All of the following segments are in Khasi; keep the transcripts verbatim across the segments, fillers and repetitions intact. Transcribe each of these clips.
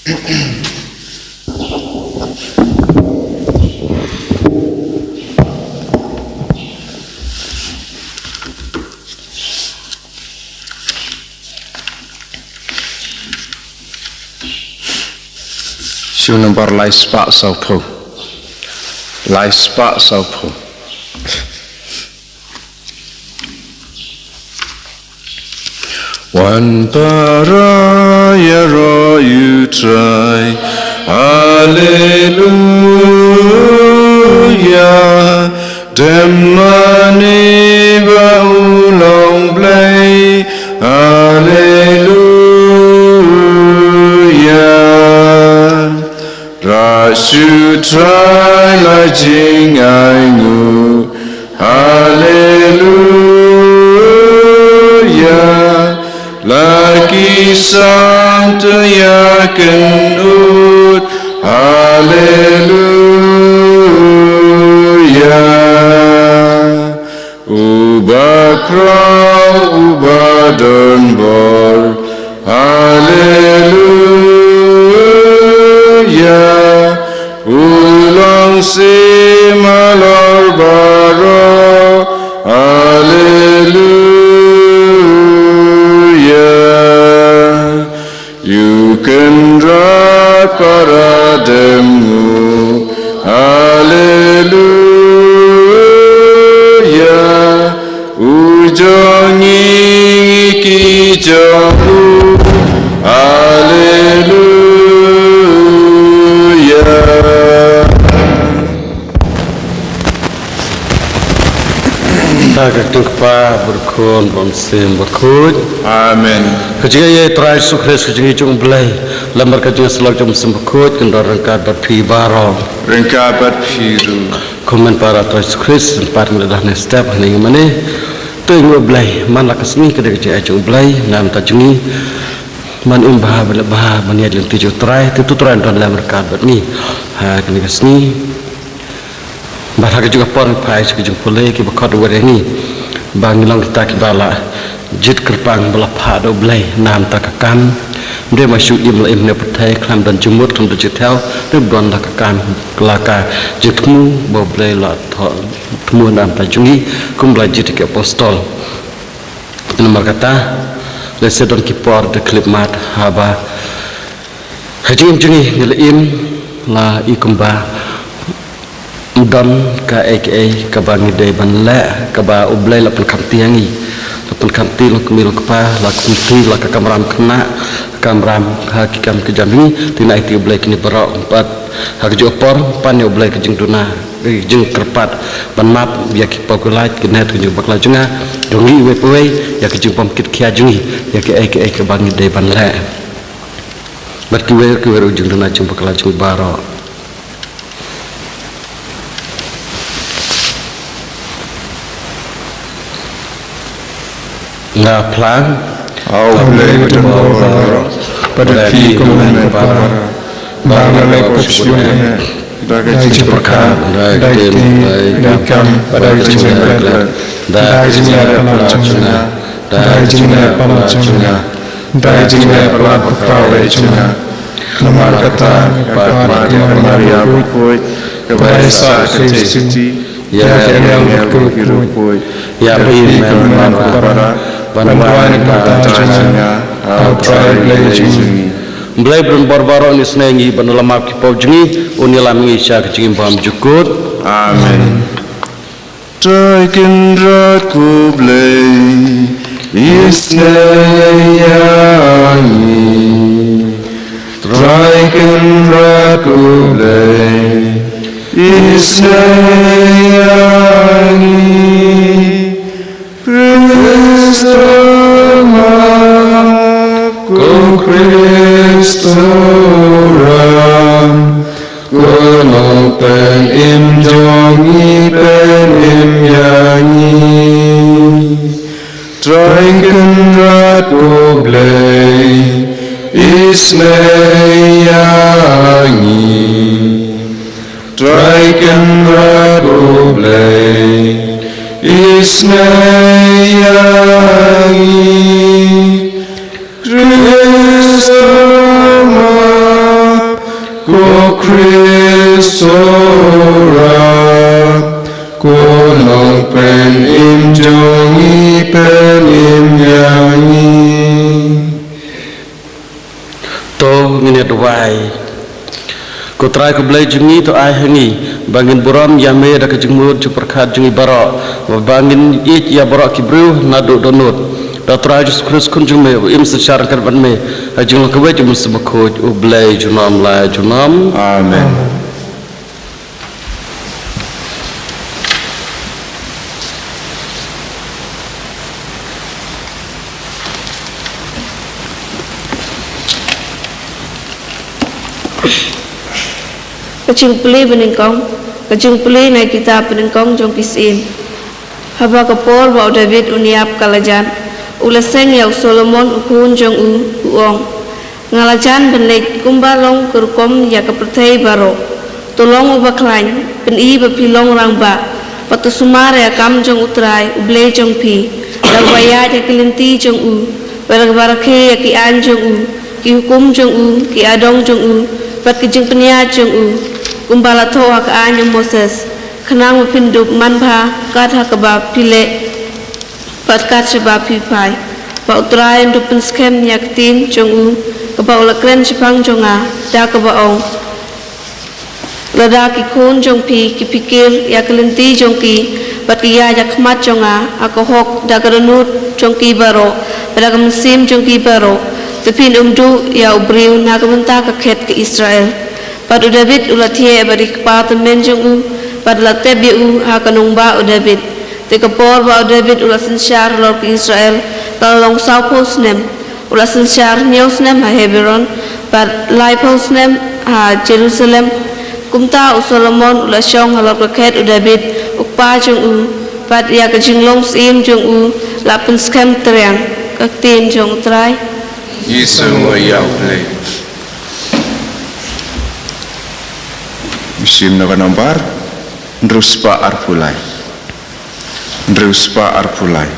Shu nombor lai spah sawphew. Lai spah sawphew. Wan para ïaroh ïa u Trai. Haleluya. Dem mane ba u long Blei. Haleluya. Rah sha u Trai la jingainguh. Haleluya. La ki sam to ïakynduh. Haleluya. Uba khraw, uba don bor. Haleluya. U long Siem halor baroh. Haleluya. Ïa u Kynrad para dem nguh. Haleluya. U jong ngi ki jong u. Haleluya. Da ka kyrteng u Kpa bad u Khun bad u Mynsiem Bakhuid. Amen. Ka jingïeit Trai Jisu Khrist, ka jingïeit jong u Blei, lem bad ka jingïasyllok jong u Mynsiem Bakhuid, kin don ryngkat bad phi baroh. Ryngkat bad phi ruh. Ko hynmen para Trai Jisu Khrist, pat ngi la dang step hangne mane. To ïa u Blei, man la ka sngi ka dei ka jingïeit jong u Blei na ka bynta jong ngi. Man im bha ba la bha ban ïaid lynti jong u Trai, te u Trai un don lem ryngkat bad ngi ha kane ka sngi. Bad ha kajuh ka por ngi phai sha ka jingpule kiba khot ïa ngi ba ngin long kita kiba la jied kyrpang ba la phah da u Blei na ka bynta ka kam. Ym dei ba shu im la im ha kane ka pyrthei, khlem don jingmut, khlem don jingthaw, te ba don la ka kam, la ka jingthmu ba u Blei la thoh thmu na ka bynta jong ngi kum ba la jied ïa ki apostol. Namar kata, lehse don ki por da khlipmat haba ha jingim jong ngi ngi la im, la i kumba ym don kaei kaei kaba ngi dei ban leh, kaba u Blei la pynkhamti ïa ngi. La pynkhamti, la kumne la kpa, la kumne la ka kamram khynnah, kamram ha ki kam ki jam jong ngi, te ngi aiti u Blei kine baroh, bad ha kajuh ka por pan ïa u Blei ka jingduna, ka jingkyrpad ban map ïa ki paw ki lait, ki neh ki jong ki bakla jong nga, jong ngi iwei pa iwei, ïa ka jingbymkit khia jong ngi ïa kiei kiei kaba ngi dei ban leh. Bad kiwei kiwei ruh jingduna jingbakla jong ngi baroh. Nga phlang. Ïa u Blei uba don bor baroh, bad ïa phi ko hynmen ko para, ba nga la leh ko shisha eh, da ka jingpyrkhat, da ka ktien, da ka kam, bad da ka jingkyrkhu, da ka jingïaid palat jong nga, da ka jingïaid palat jong nga, da ka jingïaid palat ba khraw eh jong nga. Namar kata, nga khot ïa ka Maria bakhuid, kaba ïaisah ka Jisu, ïa ki angel bad ki riewkhuid, ïa phi ko hynmen ko para, ban duwai na ka bynta jong nga ha u Trai Blei jong ngi. Blei ba don bor baroh un isynei ïa ngi, ban da la map ki paw jong ngi, un ïalam ïa ngi sha ka jingim bymjukut. Amen. Trai Kynrad ko Blei, isynei ïa ngi. Trai Kynrad ko Blei, isynei ïa ngi. Khrist to map, ko Khrist to ram, ko Nongpynim jong ngi, pynim ïa ngi. Trai Kynrad ko Blei, isynei ïa ngi. Trai Kynrad ko Blei, isynei ïa ngi. Khrist to map, Ko Khrist Sohra, ko Nongpynim jong ngi, pynim ïa ngi. To ngin ïa duwai. Ko Trai ko Blei jong ngi, to ai ha ngi ba ngin burom ïa me da ka jingmut jingpyrkhat jong ngi baroh, ba ngin ïeit ïa baroh ki briew naduh dohnud. Da u Trai Jisu Khrist Khun jong me, u im synshar ryngkat bad me ha jinglong kawei jong u Mynsiem Bakhuid, U Blei junom la junom. Amen. Ka jingpule banyngkong, ka jingpule na kitab banyngkong jong ki Syiem. Haba ka por ba u David un ïap ka la jan, u la seng ïa u Solomon u khun jong u, u ong: Nga la jan ban leit kumba long ka rukom ïa ka pyrthei baroh. To long uba khlaiñ, pyni ba phi long rangbah, bad to sumar ïa ka kam jong u Trai U Blei jong phi, da uba ïaid ha ki lynti jong u, bad da kaba rakhe ïa ki aiñ jong u, ki hukum jong u, ki adong jong u, bad ki jingpynïaid jong u, kumba la thoh ha ka aiñ u Moses, khnang ba phin dup manbha kat ha kaba phi leh bad kat shaba phi phai, ba u Trai un dup pynskhem ïa ka ktien jong u, kaba u la kren shaphang jong nga, da kaba ong: Lada ki khun jong phi ki phikir ïa ka lynti jong ki, bad ki ïaid ha khmat jong nga ha ka hok da ka dohnud jong ki baroh, bad da ka mynsiem jong ki baroh, te phin ym duh ïa u briew na ka bynta ka khet ka Israel. Bad u David u la thiah bad ïa ki kpa tymmen jong u, bad la tep ïa u ha ka nongbah u David. Te ka por ba u David u la synshar halor ki Israel, ka la long sawphew snem. U la synshar hynñiew snem ha Hebron, bad laiphew snem ha Jerusalem. Kumta u Solomon u la shong halor ka khet u David, u kpa jong u, bad ïa ka jinglong syiem jong u la pynskhem triang. Ka ktien jong u Trai. Ngi sngewnguh ïa u Blei. Shim na ka nambar hynriew spah arphew lai. Hynriew spah arphew lai.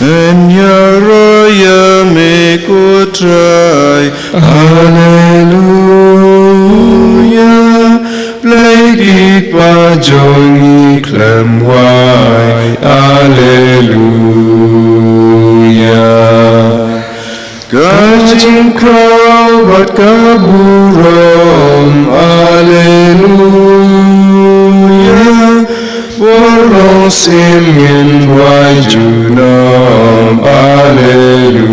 Ngi ïaroh ïa me ko Trai, Alleluia. Blei ki kpa jong ngi khlem wai, Alleluia. Ka jingkhraw bad ka burom, Alleluia. Por long syiem ngin wai junom, Alleluia.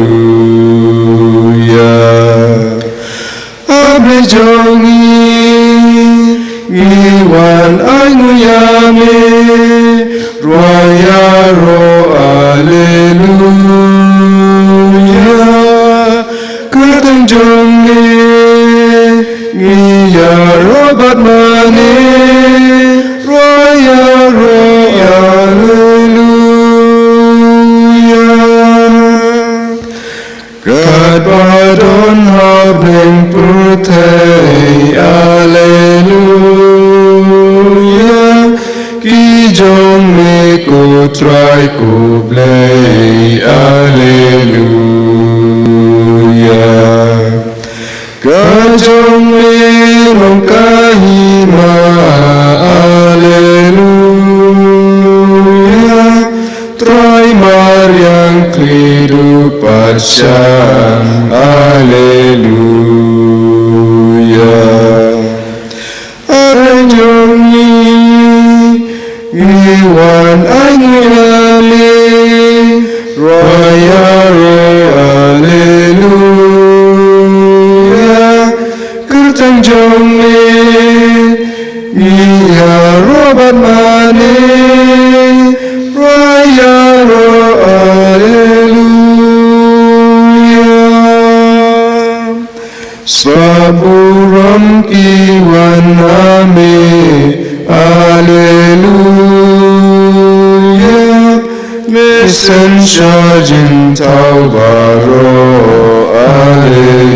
A Blei jong ngi, ngi wan ainguh ïa me, rwai ïaroh, Alleluia. Kyrteng jong me, ngi ïaroh bad mane, rwai ïaroh, Alleluia. Katba don ha bneng pyrthei, Alleluia. Ki jong me ko Trai ko Blei, Alleluia. Ka jong me long ka hima, Alleluia. Trai mariang khlieh duh pat shang, Alleluia. A Blei jong ngi, ngi wan ainguh ïa me, rwai ïaroh, Alleluia. Kyrteng jong me, ngi ïaroh bad mane, rwai ïaroh, Alleluia. Spah burom ki wan na me, Alleluia. Me synshar jingthaw baroh, Alleluia.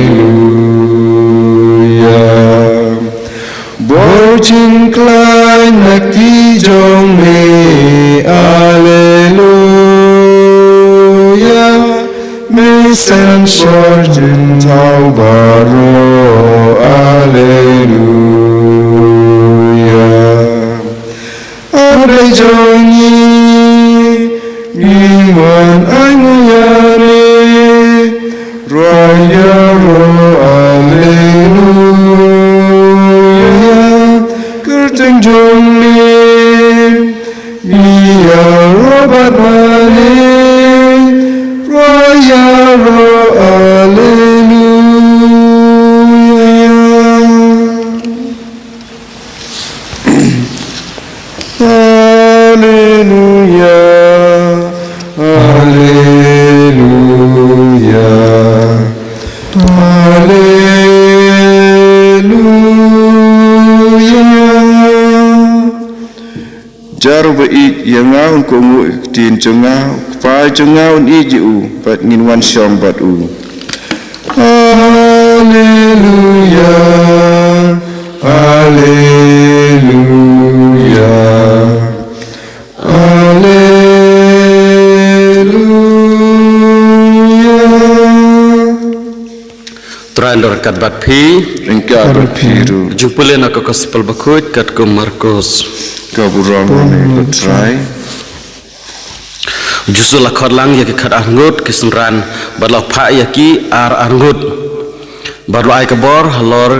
Bor jingkhlaiñ na ki jong me, Alleluia. Synshar jynthaw baroh. Alleluia. Hapdeng jong ngi, ngi wan ai nguh ïa me. Rwai ïaroh, alleluia. Kyrteng jong me, ngi ïaroh bad mane. Rwai ïaroh, alleluia. Alleluia, alleluia, alleluia. Jar uba ïeit ïa nga un kohnguh ïa ka ktien jong nga, u kpa jong nga un ïeit ïa u, bad ngin wan shong bad u. Alleluia, alleluia, alleluia. Trai un don ryngkat bad phi. Ryngkat bad phi ruh. Jingpule na ka Gospel Bakhuid katkum u Markos. Ka burom ïa me ko Trai. U Jisu u la khot lang ïa ki khatar ngut ki synran, bad u la phah ïa ki ar ar ngut, bad u la ai ka bor halor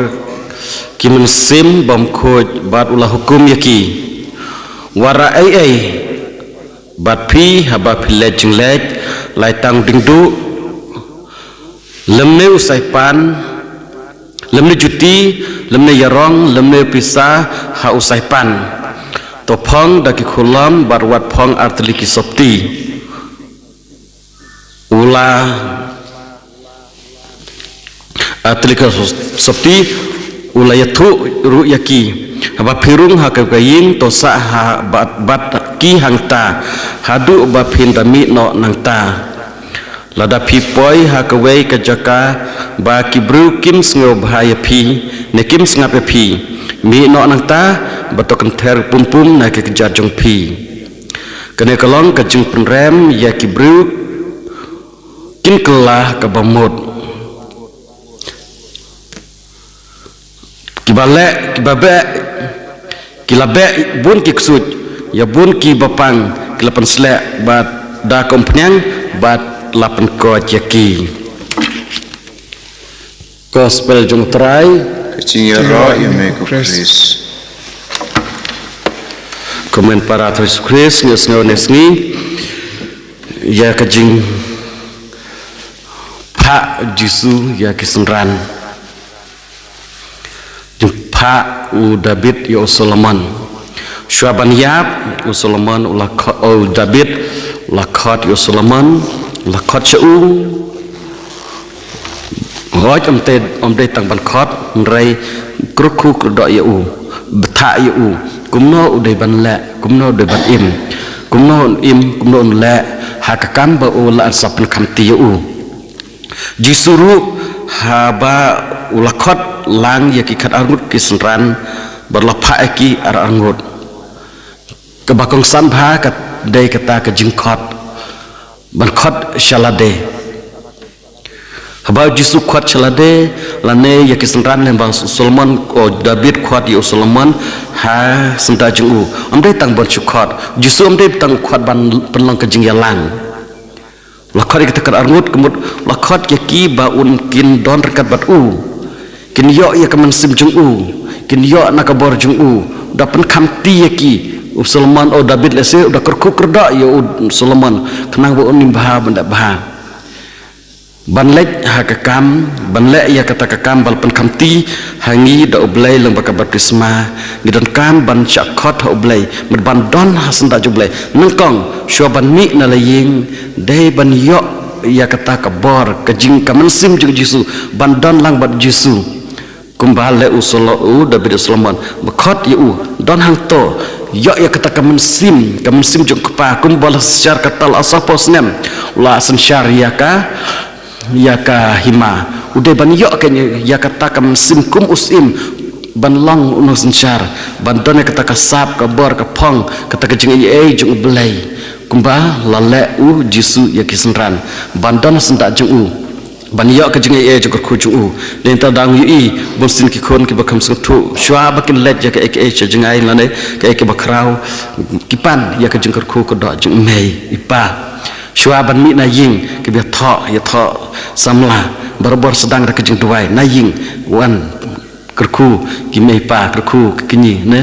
ki mynsiem bymkhuid, bad u la hukum ïa ki: Wat rah ei ei bad phi haba phi leit jingleit, lait tang diengduh, lymne u saipan, lymne juti, lymne ïarong, lymne pisa ha u saipan. To phong da ki khulom, bad wat phong artylli ki sopti. U la artylli ki sopti, u la ïathuh ruh ïa ki: Haba phi rung ha kawei ka ïing, to sah ha bad, bad ki hangta haduh ba phin da mih noh nangta. Lada phi poi ha kawei ka jaka ba ki briew kim sngewbha ïa phi, ne kim sngap ïa phi, mih noh nangta, bad to kynther pum pum na ki kjat jong phi. Kane ka long ka jingpynrem ïa ki briew kin kylla kaba mut. Kiba leh, kiba beh, ki la beh bun ki ksuid, ïa bun kiba pang ki la pynsleh, bad da ka umphniang, bad la pynkoit ïa ki. Gospel jong u Trai. Ka jingïaroh ïa me ko Khrist. Ko hynmen para ha u Jisu Khrist, ngi sngew ne sngi ïa ka jingphah Jisu ïa ki synran. Jingphah u David ïa u Solomon. Shuwa ban ïap, u Solomon u la kho-, u David u la khot ïa u Solomon, u la khot sha u. Hooid, ym dei, ym dei tang ban khot, hynrei kyrkhu kyrdoh ïa u, bthah ïa u, kumno u dei ban leh, kumno u dei ban im, kumno un im, kumno un leh, ha ka kam ba u la sa pynkhamti ïa u. Jisu ruh haba u la khot lang ïa ki khatar ngut ki synran, bad u la phah ïa ki ar ar ngut. Kaba kongsan bha ka dei kata ka jingkhot, ban khot sha lade. Haba u Jisu khot sha lade, lane ïa ki synran, lane ba u Solomon, o David khot ïa u Solomon ha syndah jong u, ym dei tang ban shu khot. U Jisu ym dei tang khot ban pynlong ka jingïalang. La khot ïa kita khatar ngut, ka mut la khot ïa ki ba un kin don ryngkat bad u. Kin ïoh ïa ka mynsiem jong u, kin ïoh na ka bor jong u. Da pynkhamti ïa ki, u Solomon, o David lehse u da kyrkhu kyrdoh ïa u Solomon, khnang ba un im bha, ban leh bha. Ban leit ha ka kam, ban leh ïa kata ka kam ba la pynkhamti ha ngi da U Blei lyngba ka baptisma, ngi donkam ban shah khot ha U Blei, bad ban don ha syndah jong U Blei. Nyngkong, shuwa ban mih na la ïing, dei ban ïoh ïa kata ka bor, ka jing, ka mynsiem jong u Jisu, ban don lang bad u Jisu. Kumba leh u Solo-, u David, u Solomon, ba khot ïa u, don hangto, ïoh ïa kata ka mynsiem, ka mynsiem jong u Kpa, kumba la synshar kata la sawphew snem, la synshar ïa ka, ïa ka hima. U dei ban ïoh ka, ïa kata ka mynsiem kum u Syiem, ban long u nongsynshar, ban don ïa kata ka sap, ka bor, ka phong, kata ka jingaiei jong U Blei. Kumba la leh u Jisu ïa ki synran, ban don ha syndah jong u. ban ïoh ka jingaiei jong ka kyrkhu jong u. Dei nta dang ïohi bun sien ki khun kiba kham sngewthuh, shuwa ba kin leit ïa kaei kaei sha jngai lane kaei kaba khraw, ki pan ïa ka jingkyrkhu ka doh jong i mei i pa. Shuwa ban mih na ïing, kiba ïathoh, ïathoh samla, barabor sdang da ka jingduwai, na ïing wan kyrkhu ki mei pa, kyrkhu ki kñi ne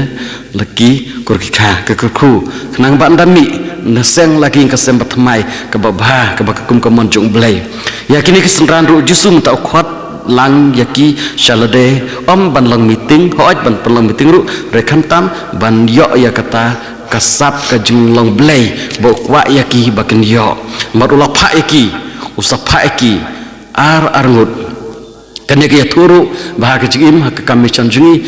la ki kur ki kha, ka kyrkhu khnang ba ynda mih na seng la ki ïing ka sem bathymmai kaba bha, kaba ka kum ka mon jong U Blei. Ïa kine ki synran ruh U Jisu mynta u khot lang ïa ki sha lade, ym ban long meeting, hooid ban pynlong meeting ruh, hynrei khamtam ban ïoh ïa kata ka sap ka jinglong Blei ba u kwah ïa ki ba kin ïoh. Bad u la phah ïa ki, u sa phah ïa ki ar ar ngut. Kane ka ïathuh ruh ba ha ka jingim, ha ka kam mission jong ngi,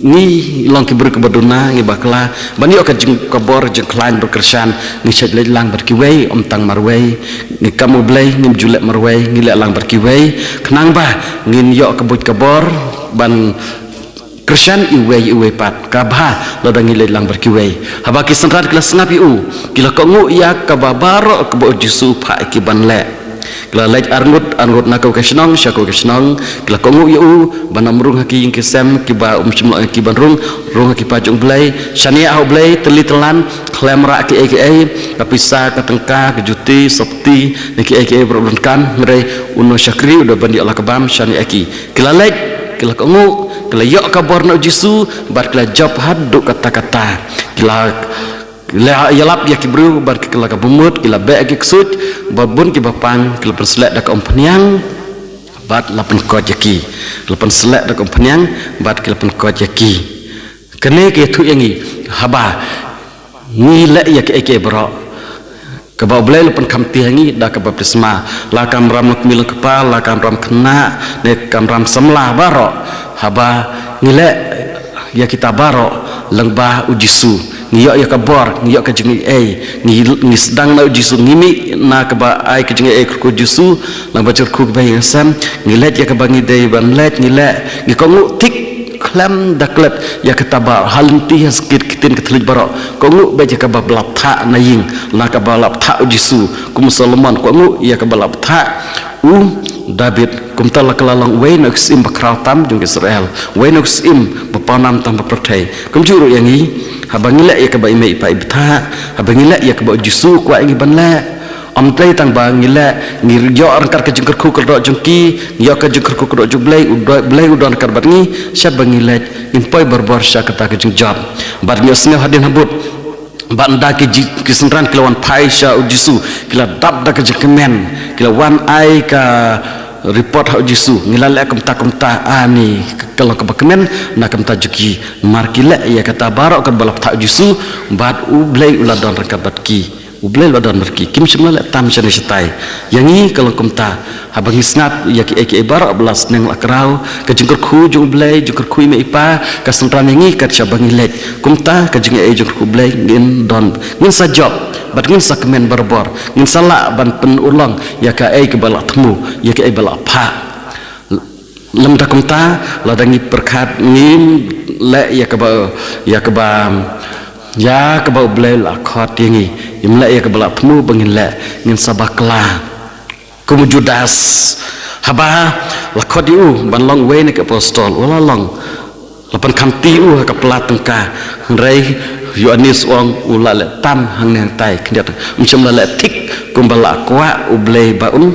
ngi long ki briew kiba duna, ngi bakla ban ïoh ka jing, ka bor jingkhlaiñ bad kyrshan. Ngi shait leit lang bad kiwei, ym tang marwei. Ngi kam U Blei, ngim ju leh marwei, ngi leh lang bad kiwei, khnang ba ngin ïoh ka buit ka bor ban kyrshan iwei iwei pat. Ka bha lada ngi leit lang bad kiwei. Haba ki synran ki la sngap ïa u, ki la kohnguh ïa kaba baroh kaba U Jisu u phah ïa ki ban leh. Ki la leit ar ngut ar ngut na kawei ka shnong sha kawei ka shnong, ki la kohnguh ïa u, ban ym rung ha ki ïing ki sem kiba um shym la ong ïa ki ban rung, rung ha ki pa jong U Blei, shaniah ha U Blei, tylli tyllan, khlem rah kiei kiei, ka pisa, ka tyngka, ka juti, sopti, ne kiei kiei baroh ba donkam, hynrei u nongshakri u dei ban ïoh la ka bam, shaniah ïa ki. Ki la leit, ki la kohnguh, ki la ïoh ka bor na U Jisu, bad ki la jop haduh katta katta. Ki la, la ïalap ïa ki briew, bad ki la ka bamut, ki la beh ïa ki ksuid, bad bun kiba pang, ki la pynsleh da ka umphniang, bad la pynkoit ïa ki. Ki la pynsleh da ka umphniang, bad ki la pynkoit ïa ki. Kane ka ïathuh ïa ngi, haba ngi leh ïa kiei kiei baroh, kaba U Blei u la pynkham kti ha ngi da ka baptisma, la kamram long kmie long kpa, la kamram khynnah, ne kamram samla baroh. Haba ngi leh ïa kita baroh lyngba U Jisu, ngi ïoh ïa ka bor, ngi ïoh ka jingaiei, ngi, ngi sdang na U Jisu, ngi mih na kaba ai ka jingaiei kyrkhu U Jisu, lyngba jingkyrkhu kaba ïasem, ngi leit ïa kaba ngi dei ban leit, ngi leh, ngi kohnguh thik khlem da klet ïa kata ba ha lynti ha skit ktien ka thylliej baroh. Kohnguh beit ïa kaba la bthah na ïing, na kaba la bthah U Jisu, kum u Solomon, kohnguh ïa kaba la bthah u David. Kumta la ka la long uwei na ki syiem bakhraw tam jong Israel, uwei na ki syiem ba pawnam tam ha pyrthei. Kumjuh ruh ïa ngi, haba ngi leh ïa kaba i mei i pa i bthah, haba ngi leh ïa kaba U Jisu u kwah ïa ngi ban leh. Ym dei tang ba ngi leh, ngi ïoh ryngkat ka jingkyrkhu ka doh jong ki, ngi ïoh ka jingkyrkhu ka doh jong U Blei, U Blei u don ryngkat bad ngi, shad ba ngi leh, ngin poi barabor sha kata ka jingjop. Bad ngi ïohsngew hadien habud ba ynda ki ji, ki synran ki la wan phai sha U Jisu, ki la dap da ka jingkmen, ki la wan ai ka report ha U Jisu, ngi la leh kumta kumta, ani ka long kaba kmen na ka bynta jong ki, namar ki leh ïa kata baroh kaba la bthah U Jisu, bad U Blei u la don ryngkat bad ki. U Blei u la don bad ki, kim shym la leh tam shane shatai. Ïa ngi ka long kumta, haba ngi sngap ïa kiei kiei baroh ba la sneng la kraw, ka jingkyrkhu jong U Blei, jingkyrkhu i mei i pa, ka synran ïa ngi kat shaba ngi leit. Kumta ka jingaiei jingkyrkhu U Blei ngin don, ngin sa jop, bad ngin sa kmen barabor, ngin sa lah ban pynurlong ïa kaei kaba la thmu, ïa kaei ba la phah. Lymda kumta, lada ngi pyrkhat ngim leh ïa kaba, ïa kaba, ïa kaba U Blei u la khot ïa ngi, ngim leh ïa kaba la thmu ba ngin leh, ngin sa bakla. Kum u Judas, haba la khot ïa u ban long uwei na ki apostol, u la long, la pynkham kti ïa u ha ka pla tyngka, hynrei u Ïoannis u ong u la leh tam hangne hangtai khyndiat, um shym la leh thik kumba la kwah U Blei ba un,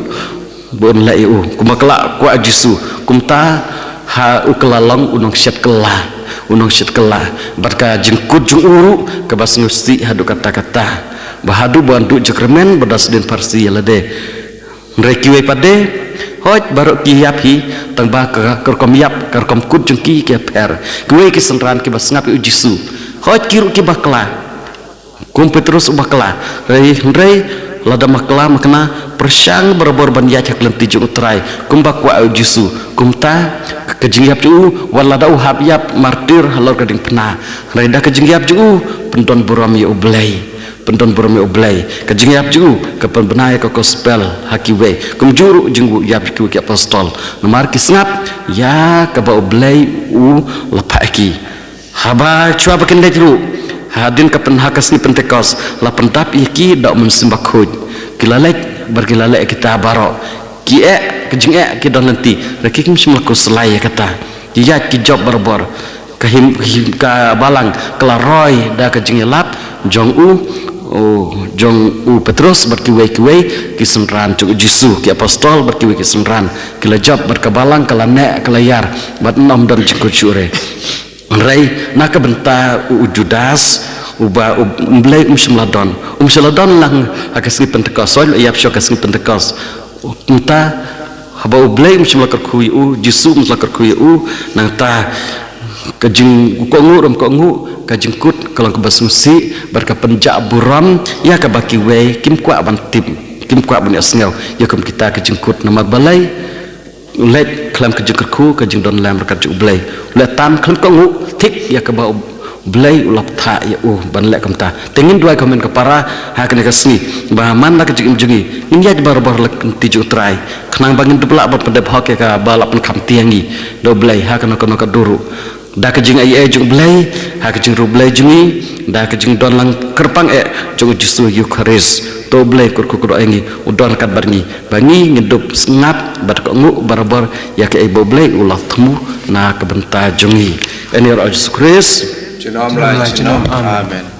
ba un leh ïa u, kumba ka la kwah U Jisu. Kumta ha u ka la long u nongshet kylla, u nongshet kylla. Bad ka jingkut jong u ruh kaba sngewsih haduh katta katta, ba haduh ban duh jingkyrmen ba da sdien pharsi ïa lade. Hynrei kiwei pat de, hooid baroh ki ïap hi, tang ba ka, ka rukom ïap, ka rukom kut jong ki ki ïapher. Kiwei ki synran kiba sngap ïa U Jisu, hooid ki ruh ki bakla. Kum Petrus u bakla, hynrei, hynrei lada bakla ma kane, pyrshang barabor ban ïaid ha ka lynti jong U Trai, kumba kwah U Jisu. Kumta ka jingïap jong u, wat lada u hap ïap martir halor ka diengphna, hynrei da ka jingïap jong u, pyndon burom ïa U Blei. Pyndon burom ïa U Blei. Ka jingïap jong u ka pynbna ïa ka gospel ha kiwei. Kumjuh ruh jingïap jong kiwei ki apostol, namar ki sngap ïa kaba U Blei u la phah ïa ki. Haba shuwa ba kin leit ruh, hadien ka pyn, ha ka sngi Pentekost, la pyndap ïa ki da U Mynsiem Bakhuid. Ki la leit, bad ki la leh kita baroh. Ki eh, ka jingeh ki don lynti, hynrei kim shym la khuslai ïa kata. Ki ïaid ki jop barabor. Ka him, him, ka balang ka la roi da ka jingïalap jong u, u, jong u Petros bad kiwei kiwei ki synran jong u Jisu, ki apostol bad kiwei ki synran, ki la jop bad ka balang ka la neh, ka la ïar, bad ym don jingkut shuh re. Hynrei na ka bynta u, u Judas, uba u Blei um shym la don, um shym la don lang ha ka sngi Pentekost, shuwa u ïap shuwa ka sngi Pentekost. Nangta haba u Blei um shym la kyrkhu ïa u, Jisu um shym la kyrkhu ïa u, nangta ka jingkohnguh ruh ym kohnguh, ka jingkut ka long kaba sngewsih bad ka pynjah burom ïa kaba kiwei kim kwah ban tip, kim kwah ban ïohsngew ïa kum kita ka jingkut. Namar balei? U leit khlem ka jingkyrkhu, ka jingdon lem ryngkat jong u Blei. U leit tam khlem kohnguh thik ïa kaba u Blei u la bthah ïa u ban leh kumta. Te ngin duwai kumne ka para ha kane ka sngi, ba man la ka jingim jong ngi, ngin ïaid barabor la ka lynti jong u Trai, khnang ba ngin dup lah ban pyndep hok ïa kaba la pynkham tieng ïa ngi da u Blei ha kano kano ka dur ruh. Da ka jingaiei jong u Blei ha ka jingriewblei jong ngi, da ka jingdon lang kyrpang eh jong u Jisu Eukharist. To u Blei u kyrkhu kyrdoh ïa ngi, u don ryngkat bad ngi, ba ngi ngin dup sngap bad kohnguh barabor ïa kaei ba u Blei u la thmu na ka bynta jong ngi. Ha ïing u Jisu Khrist. Junom la junom. Amen.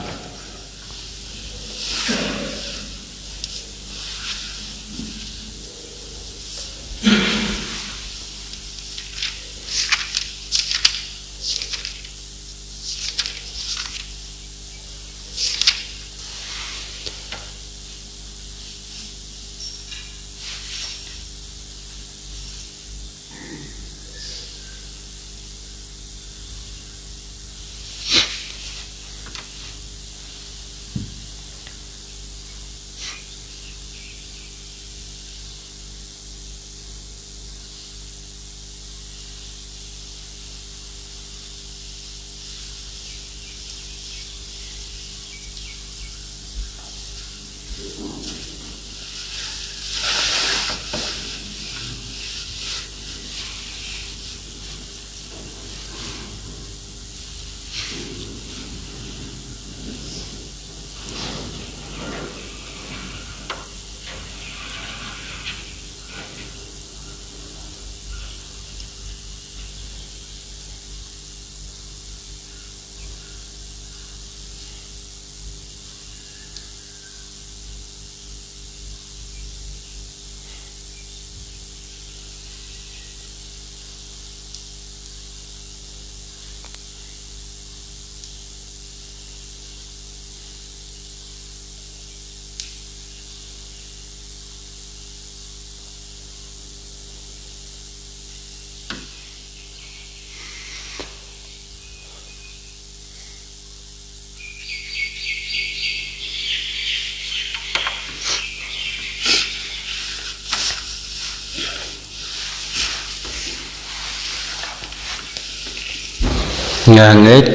Nga ngeit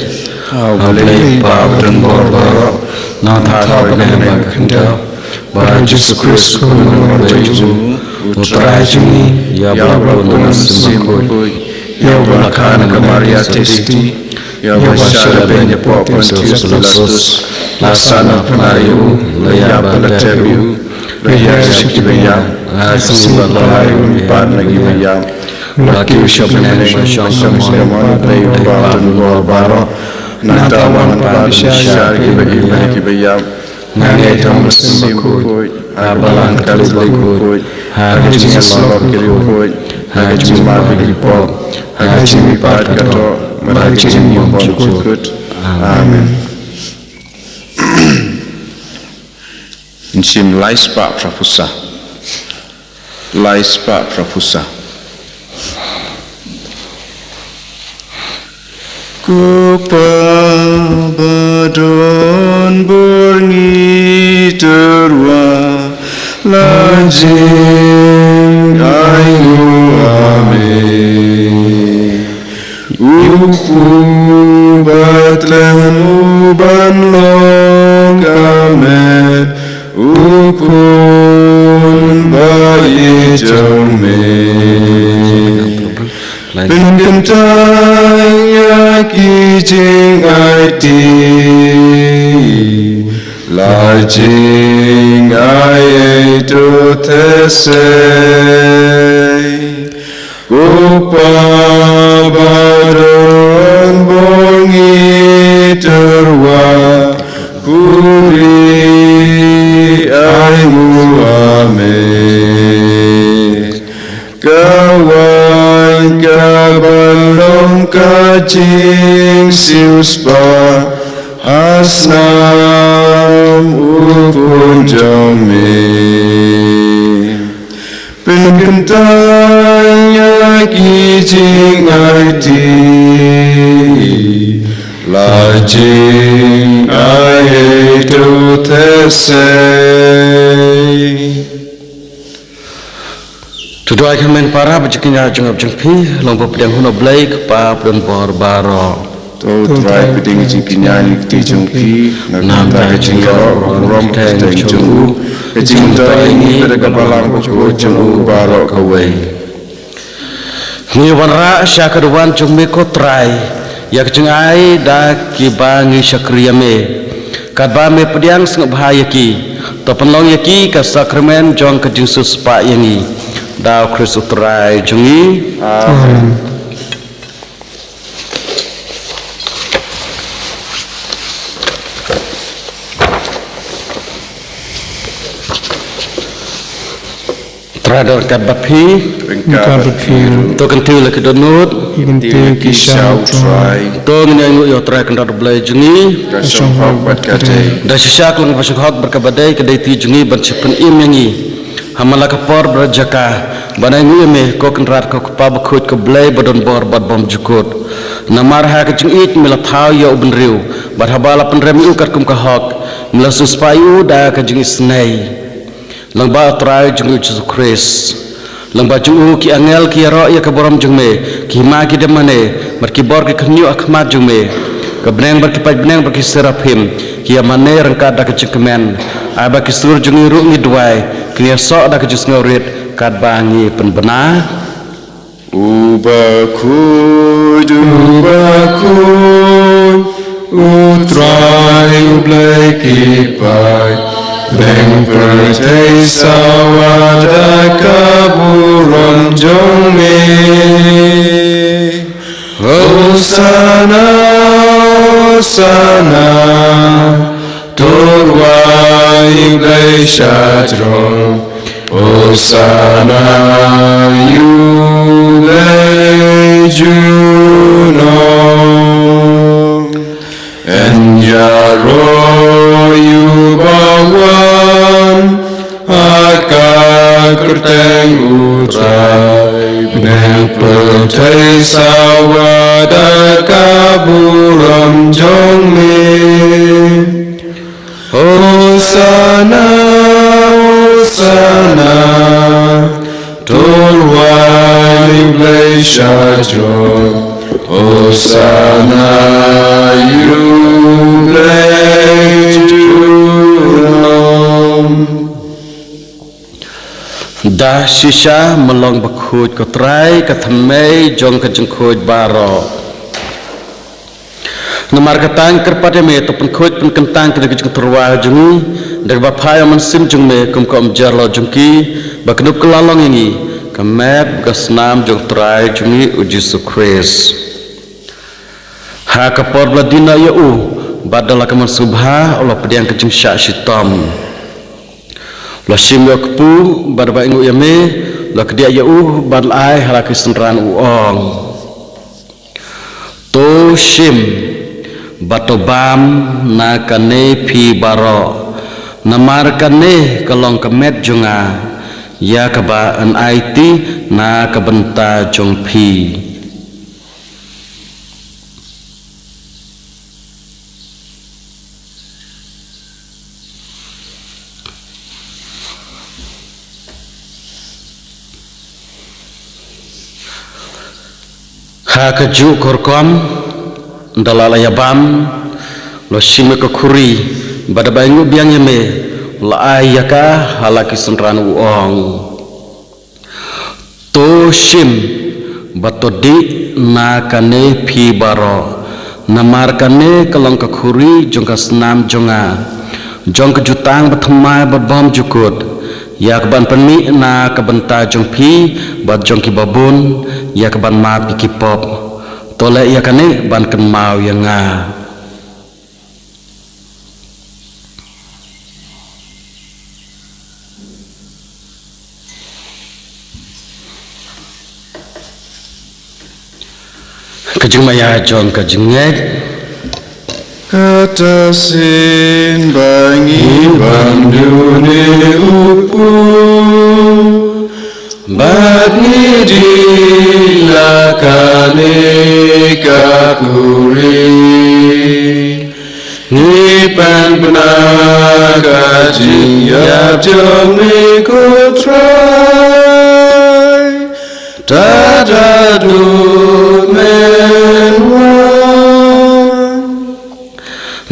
ha u Blei Kpa uba don bor baroh, nangta ha u Kpa uba khyndew, bad ha u Jisu Khrist u Nongwan jong u, u Trai jong ngi, ïa uba la pun na ka mynsiem bakhuid, ïa uba la kha na ka Maria Theisotti, ïa uba la shah lehbeiñ hapoh Pontius Pilatus, la sah na pynah ïa u, la ïap bad la tep ïa u, la ïaishah sha kiba ïap, ha ka sngi ba lai u wan pat na kiba ïap, u la kiew sha bneng, u la shong ha ka mynsiem u Blei uba don bor baroh, nangta un wan pat ban bishar ïa kiba im bad ïa kiba ïap. Nga ngeit ha u Mynsiem Bakhuid, ha ka Balang Katholik bakhuid, ha ka jingïasyllok bakhuid, ha ka jingmap ïa ki pop, ha ka jingmihpat katto, bad ha ka jingim kaba bymjukut. Amen. Mynsiem lai spah phra phew saw. Lai spah phra phew saw. Ko Kpa ba don bor, ngi tyrwa la jngai nguh ha me. U Khun ba tlem u ban long ka met, u Khun ba ïeit jong me. Pynkyntang ïa ki jingaiti, la Ka jingai ei to te sei. Ko Pa badon, bor ngi tyrwa, khuri ai nguh ha me. Ka wan ka ban long ka jingsiewspah ha snam u Khun jong me. Pynkyntang ïa ki jingaiti, la jingai ei to te sei. To duwai kynmaw para ba jingkñia jong nga bad jong phi long ba pdiang hun U Blei Kpa badonbor baroh. To U Trai pdiang jingkñia ïa ki kti jong phi na ka bynta ka jingïaroh ka burom ka kyrteng jong u, ka jingmyntoi ïa ngi bad ka balang bakhuid jong u baroh kawei. Ngi wanrah sha ka duwan jong me ko Trai ïa ka jingai da kiba ngi shakri ïa me. Katba me pdiang sngewbha ïa ki, to pynlong ïa ki ka sakramen jong ka jingsiewspah ïa ngi. Da U Khrist U Trai jong ngi. Amen. Trai don ryngkat bad phi. Ryngkat bad phi ruh. To kyntiew la ki dohnud. Ki kyntiew ki sha U Trai. To ngin ïa ainguh ïa U Trai Kynrad U Blei jong ngi. Ka shong hok bad ka dei. Da shisha ka long kaba shong hok bad kaba dei, ka dei ti jong ngi ban shu pynim ïa ngi ha man la ka por bad jaka ban ainguh ïa me ko Kynrad, ko Kpa bakhuid, ko Blei badonbor bad bymjukut. Namar ha ka jingïeit me la thaw ïa u bynriew, bad haba la pynrem ïa u katkum ka hok, me la siewspah ïa u da ka jingisynei. Lyngba U Trai jong ngi U Jisu Khrist, lyngba jong u ki angel ki ïaroh ïa ka burom jong me, ki hima ki dem mane, bad ki bor ki khynñiuh ha khmat jong me. Ka bneng bad ki paid bneng bad ki seraphim ki ïa mane ryngkat da ka jingkmen. Ai ba ki sur jong ngi ruh, ngi duwai, kin ïasoh da ka jingsngewrit katba ngi pynbna. U bakhuid, u bakhuid, U Trai U Blei ki paid bneng pyrthei sawa da ka burom jong me. Hosana, Hosana, to rwai U Blei sha jrong. Hosana ïa U Blei junom. Yn ïaroh ïa uba wan ha ka kyrteng U Trai, bneng pyrthei sawa da ka burom jong me. Hosana, Hosana, to rwai U Blei sha jrong. Hosana ïa U Blei junom. Da shisha me long bakhuid ko Trai, ka thymmei jong ka jingkhuid baroh. Namar kata ngi kyrpad ïa me, to pynkhuid pynkyntang kine ki jingtyrwa jong ngi da kaba phai ha mynsiem jong me, kum ka umjar lor jong ki, ba kin ïoh kylla long ïa ngi ka met ka snam jong U Trai jong ngi U Jisu Khrist. Ha ka por ba la die noh ïa u, bad da la ka mon sngewbha u la pdiang ka jingshah shitom. U la shim ïa u kpu, bad ba ainguh ïa me, u la kdiah ïa u, bad la ai ha la ki synran, u ong: To shim bad to bam na kane phi baroh, namar kane ka long ka met jong nga, ïa kaba yn aiti na ka bynta jong phi. Ha kajuh ka rukom, ynda la la ïa bam, u la shim ïa ka khuri, bad haba ainguh biang ïa me, u la ai ïa ka ha la ki synran, u ong: To shim bad to dih na kane phi baroh, namar kane ka long ka khuri jong ka snam jong nga, jong ka jutang bathymmai bad bymjukut, ïa kaban pynmih na ka bynta jong phi bad jong kiba bun, ïa kaban map ïa ki pop. To leh ïa kane ban kynmaw ïa nga. Ka jingmaïa jong ka jingngeit. Kata sien ba ngi bam dune u pur, bad ngi dih la kane ka khuri. Ngi pynbna ka jingïap jong me ko Trai, tad haduh men wan.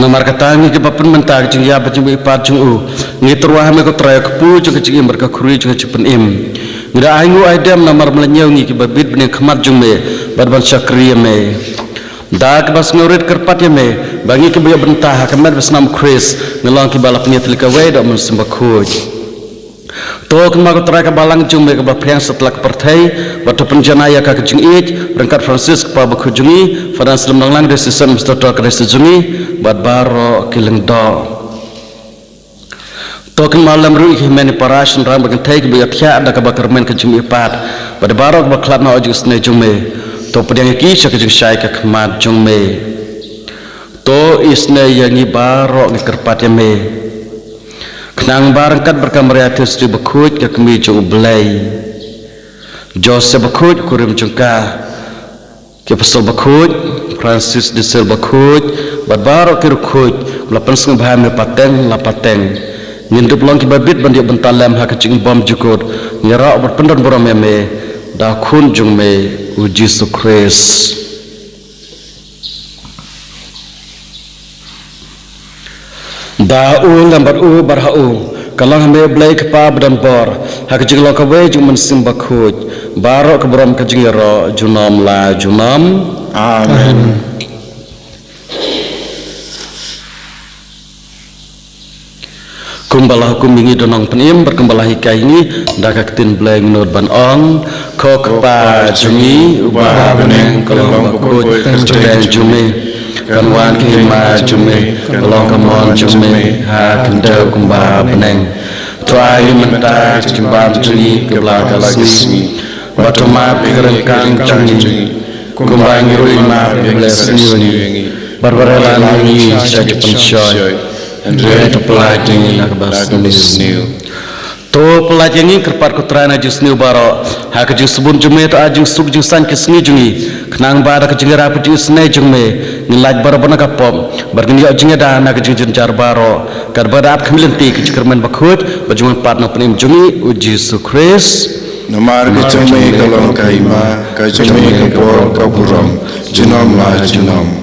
Namar kata ngi kiba pynmynta ka jingïap bad jingmihpat jong u, ngi tyrwa ha me ko Trai, kpu jong ka jingim bad ka khuri jong ka jingpynim. Ngi da ai nguh ai dem namar mynta ngi kiba bit bniang khmat jong me bad ban shakri ïa me. Da kaba sngewrit kyrpad ïa me ba ngi kiba ïoh bynta ha ka met bad snam u Khrist ngi long kiba la pynïatylli kawei da u Mynsiem Bakhuid. To kynmaw ko Trai ka balang jong me kaba pyrshang satlak pyrthei, bad to pynjanai ïa ka ka jingïeit ryngkat Francis kpa bakhuid jong ngi, Father Anselm Nonglang, Diocesan Administrator ka diocese jong ngi, bad baroh ki lyngdoh. To kynmaw lem ruh ïa ki hynmen para shynrang bad kynthei kiba ïathiah da kaba kyrmen ka jingmihpat, bad baroh kiba khlad na u jong u isynei jong me. To pdiang ïa ki sha ka jingshai ka khmat jong me. To isynei ïa ngi baroh ngi kyrpad ïa me. Khnang ba ryngkat bad ka Maria Theisotti bakhuid ka kmie jong u Blei, Joseph bakhuid u kurim jong ka, ki apostol bakhuid, Francis de Sales bakhuid, bad baroh ki riewkhuid ba la pynsngewbha ïa me pateng la pateng, ngin dup long kiba bit ban ïoh bynta lem ha ka jingim bymjukut, ngi ïaroh bad pyndon burom ïa me da u Khun jong me u Jisu Khrist. Da u lem bad u bad ha u, ka long ha me u Blei Kpa badonbor, ha ka jinglong kawei jong u Mynsiem Bakhuid, baroh ka burom ka jingïaroh junom la junom. Amen. Kumba la hukum ïa ngi da u Nongpynim, bad kumba la hikai ïa ngi da ka ktien Blei, ngin nud ban ong: Ko Kpa jong ngi uba ha bneng, ka long bakhuid ka kyrteng jong me. Kan wan ka hima jong me, kan long ka mon jong me ha khyndew kumba ha bneng. To ai mynta ka jingbam jong ngi kaba lah ka la ka sngi. Bad to map ïa ka ryngkat jong ngi, kumba ngi ruh ngi map ïa ki ba la sniew ïa ngi. Bad wat rila ngi sha ka jingpynshoi, hynrei to pyllait ïa ngi na kaba sniew. To pyllait ïa ngi kyrpad ko Trai na jingsniew baroh, ha ka jingsbun jong me to ai jingsuk jingsaiñ ki sngi jong ngi, khnang ba da ka jingïarap ka jingisynei jong me, ngin lait barabor na ka pop, bad ngin ïoh jingïada na ka jingjynjar baroh, katba da ap khmih lynti ka jingkyrmen bakhuid bad jingwan pat u Nongpynim jong ngi u Jisu Khrist. Namar ka jong me ka long ka hima, ka jong me ka bor ka burom, junom la junom.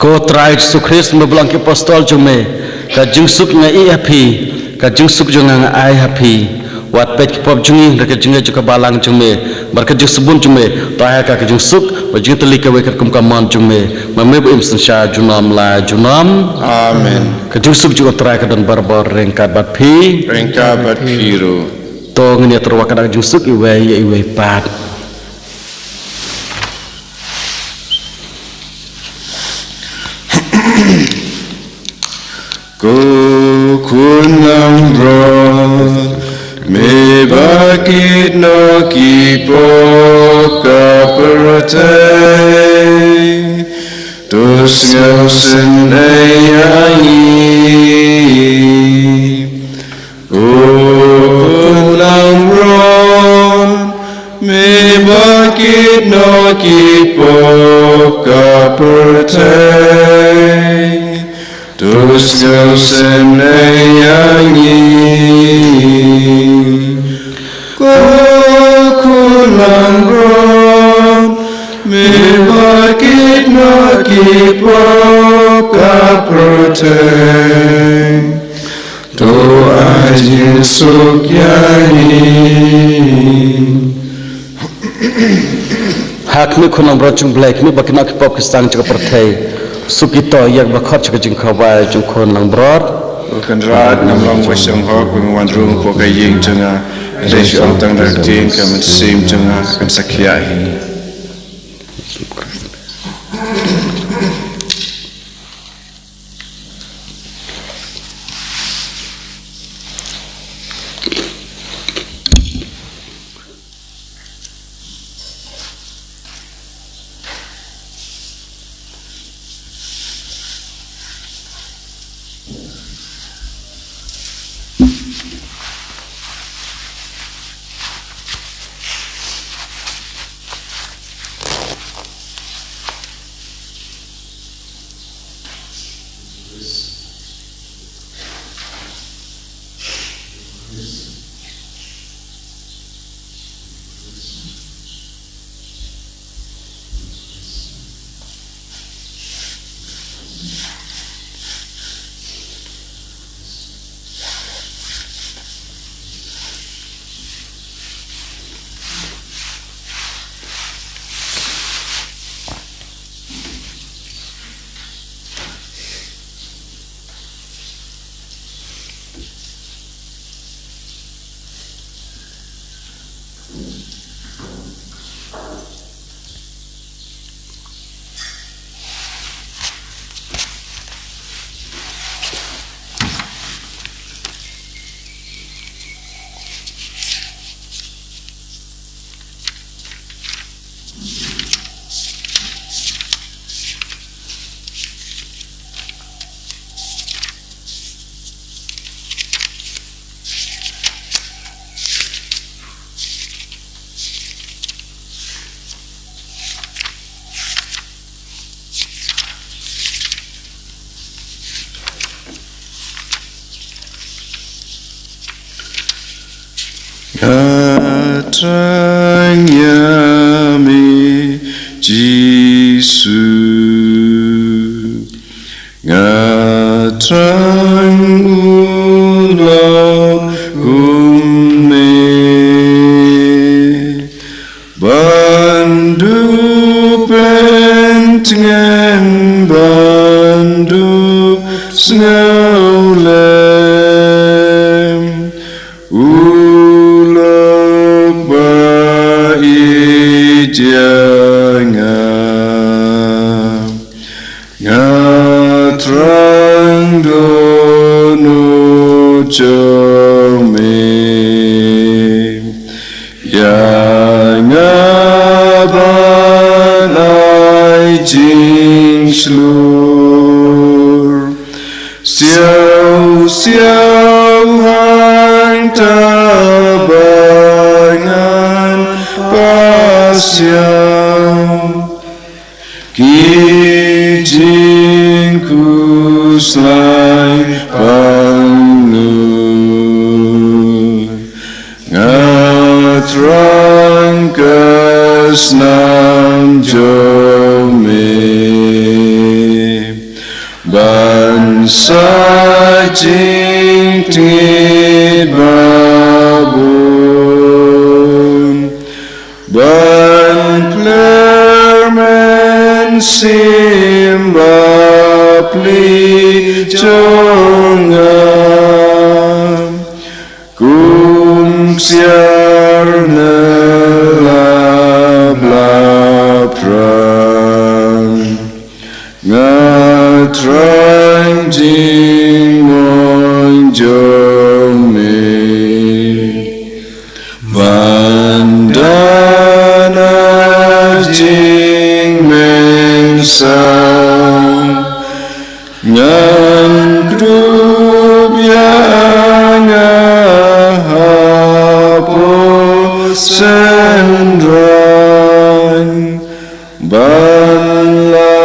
Ko Trai Jisu Khrist, me ba la ong ki apostol jong me, ka jingsuk nga ïeh ha phi, ka jingsuk jong nga nga ai ha phi. Wat peit ki pop jong ngi, hynrei ka jingngeit jong ka balang jong me bad ka jingsbun jong me, to ai ha ka ka jingsuk bad jingtylli kawei katkum ka mon jong me, ma me ba im synshar junom la junom. Amen. Ka jingsuk jong u Trai ka don barabor ryngkat bad phi. Ryngkat bad phi ruh. To ngin ïa tyrwa kane ka jingsuk iwei ïa iwei pat. Ko Khun langbrot, me ba kit noh ki pop ka pyrthei, to sngewsynei ïa ngi. Ko Khun langbrot, me ba kit noh ki pop ka pyrthei, to sngewsynei ïa ngi. Ko Khun langbrot, me ba kit noh ki pop ka pyrthei, to ai jingsuk ïa ngi. Ha khmih, Khun langbrot jong u Blei, khmih ba kit noh ki pop ki sang jong ka pyrthei. Suk ïa kito ïa kiba khot sha ka jingkhawai jong u Khun langbrot. Ko Kynrad, ngam long ba shong hok ba me wan rung hapoh ka ïing jong nga, hynrei shu ong tang da ka ktien, ka mynsiem jong nga kan sa khiah hi. Nga thrang ïa me, Jisu. Nga thrang u lok kum me. Ban duh pyntngen, ban duh sngewlem. U lok ba ïeit ïa nga. Nga thrang dohnud jong me. Ïa nga ban ai jingshlur. Siaw siaw hangta ba ngan pas ïa ki jingkhuslai pang nud. Nga thrang ka snam jong me ban sa jingtngit babun. Ban pler mynsiem bapli jong nga. Kum ksiar na la bla prang. Nga thrang jingmon jong me. Ban da na jingmynsaw. Ngan kdup ïa nga hapoh synran. Ban la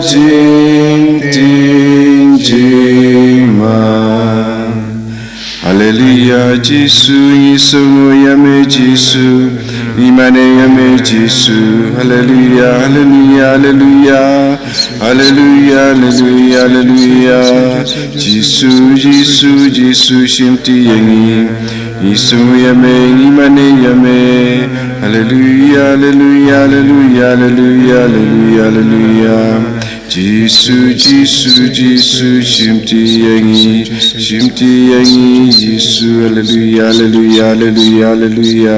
jingtieng jingman. Haleluya, Jisu, ngi sngew ïa me, Jisu. Ngi mane ïa me, Jisu. Haleluya, haleluya, haleluya. Haleluya, haleluya, haleluya. Jisu, Jisu, Jisu, shimti ïa ngi. Ngi sngew ïa me, ngi mane ïa me. Haleluya, haleluya, haleluya, haleluya, haleluya, haleluya. Jisu, Jisu, Jisu, shimti ïa ngi, shimti ïa ngi, Jisu, haleluya, haleluya, haleluya, haleluya.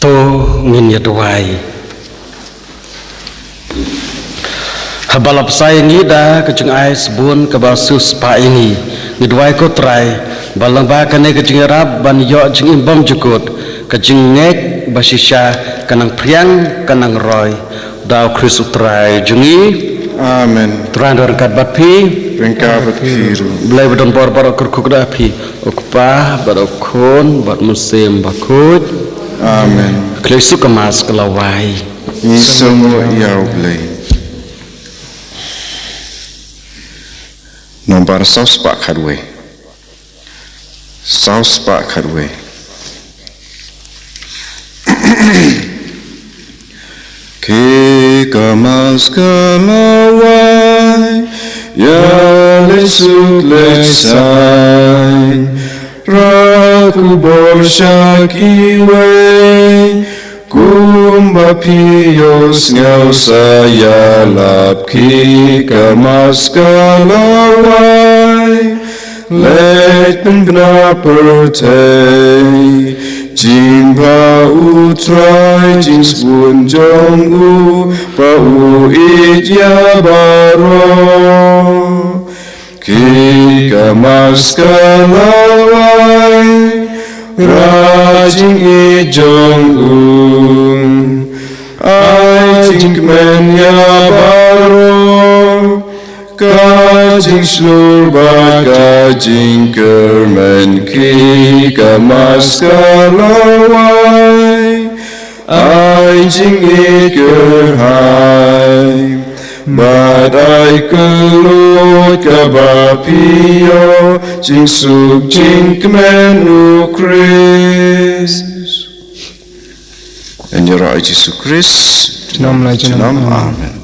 To ngin ïa duwai. Haba la bsa ïa ngi da ka jingai sbun kaba siewspah ïa ngi, ngi duwai ko Trai, ba lyngba kane ka jingïarap ban ïoh jingim bymjukut, ka jingngeit ba shisha kan nang phriang, kan nang roi. Da u Khrist u Trai jong ngi. Amen. Trai un don ryngkat bad phi. Ryngkat bad phi ruh. Blei ba don bor bad u kyrkhu da phi, u Kpa bad u Khun bad u Mynsiem Bakhuid. Amen. Khlei suk ka Mass ka la wai. Ngi sngewbha ïa u Blei. Nombar saw spah khatwei. Saw spah khatwei. Ki ka Mass ka la wai, ïa leit suk leit saiñ, ra khubor sha kiwei, kumba phi ïohsngew sa ïalap. Ki ka Mass ka la wai, leit pynbna pyrthei, jingbha u Trai jingsbun jong u, ba u ïeit ïa baroh. Ki ka Mass ka la wai, ra jingïeit jong u, ai jingkmen ïa baroh. Ka jingshlur bad ka jingkyrmen. Ki ka Mass ka la wai, ai jingïeit kyrhai, bad ai kylluid kaba phi ïoh jingsuk jingkmen u Khrist. Yn ïaroh ïa u Jisu Khrist. Junom la junom. Junom. Amen. Amen.